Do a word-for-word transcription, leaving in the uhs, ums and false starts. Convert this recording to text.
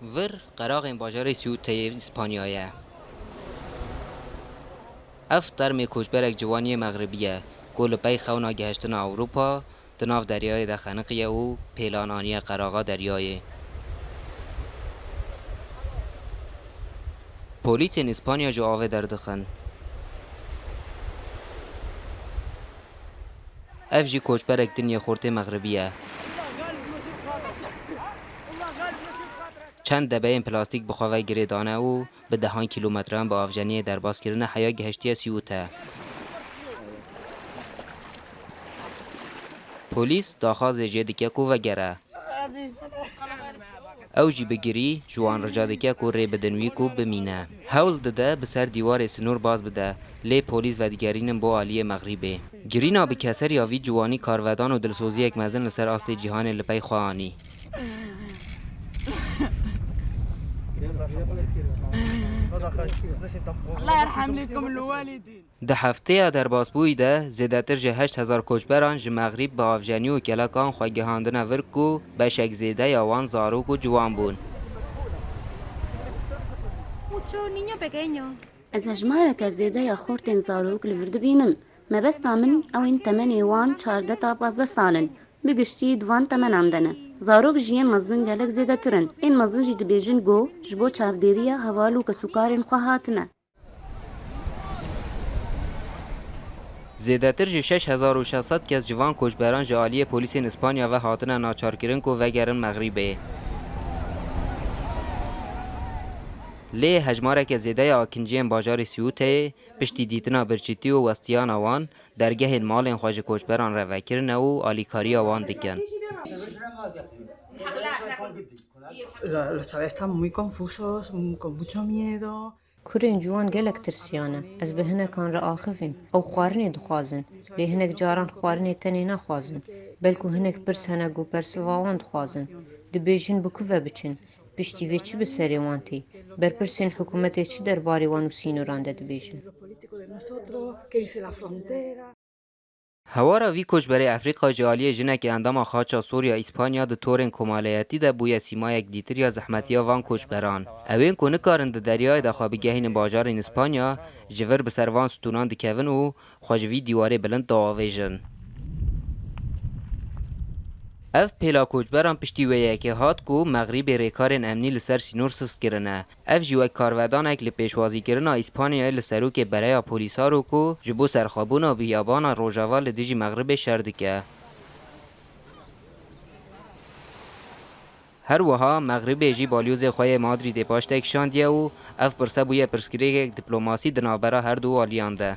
Vir qeraxên bajarê Ceuta yê Îspanya ye. Ev termê koçberek ciwan yê Mexribî ye, ku li pey xewna gihiştina Ewropa di nav deryayê de xeniqiye û pêlan aniye qeraxa deryayê. Polîsên Îspanya ji avê derdixin. Ev jî koçberek din yê xortê Mexribî ye. Çend debeyên plastîk bi xwe ve girê dane û bi dehan kîlometreyan bi avjeniyê derbas kirine heya gihiştiye Sîûte. Polîs daxwazê jê dike ku vegere. Ew jî bi girî ji wan rica dike ku rê bidin wî ku bimîne. Hewl dide bi ser dîwarê sinûr baz bide, lê polîs vedigerînin bo aliyê Mexrîbê. Girîna bi keseriya vî ciwanî karvedan û dilsoziyek mezin li ser astê cîhanê li pey xwe anî. الله يرحم لكم الوالدين. Di hefteya derbasbûyî de zêdetir ji heşt hezar koçberan ji Mexrîb bi avjenî û kelekan xwe gihandine vir ku beşek zêde ya wan zarok û ciwan bûn. Mucho niño pequeño. Ez hejmareke zêde ya xortên zarok li vir dibînim. Mebesta min ew ên temenê wan çardeh ta pazdeh sal in. Bi giştî di van temenan de ne. Zarok ji yên mezin gelek zêdetir in. Ên mezin jî dibêjin ku ji bo çavdêriya heval û kesûkarên xwe hatine. Zêdetir ji şeş hezar û şeş sed kes ji van koçberan ji aliyê polîsên Îspanya ve hatine naçarkirin ku vegerin Mexrîbê. Lê hejmareke zêde ya akinciyên bajarê Sîûteyê piştî dîtina birçîtî û westiyana wan dergehên malên xwe ji koçberan re vekirine û alîkariya wan dikin. Los chavales están muy confusos, mm, con mucho miedo. Kurên ciwan gelek tirsiyane. Ez bi hinekan re axivîm. Ew xwarinê dixwazin. Lê hinek caran xwarinê tenê naxwazin. Belku hinek pirs hene ku bersiva wan dixwazin. Dibêjin bi ku ve biçin? Piştî vê çi bi serê wan tê? Berpirsên hikûmetê çi derbarê wan û sînoran de dibêjin? Hewara vî koçberê Efrîqa ji aliyê jinekê endama Xaça Sor ya Îspanya di torên komaleyetî de bûye sîmayek dîtir ya zehmetiya van koçberan. Ewên ku nikarin di deryayê de xwe bigehînin bajarên Îspanya, ji vir bi ser van stûnan dikevin û xwe ji vî dîwarê bilind diavêjin. Ev pêla koçberan piştî wê yekê hat ku Mexrîbê rêkarên emnî li ser sînor sist kirine. Ev jî wek karvedanek li pêşwazîkirina Îspanyayê li serokê bereya polîsa ro ku ji bo serxwebûna biyabana Rojava li dijî Mexribê şer dike. Her wiha Mexribê jî balyozê xwe yê Madrîdê paştek şandiye û ev pirse bûye pirsgirêkek diplomasî di navbera her du aliyan de.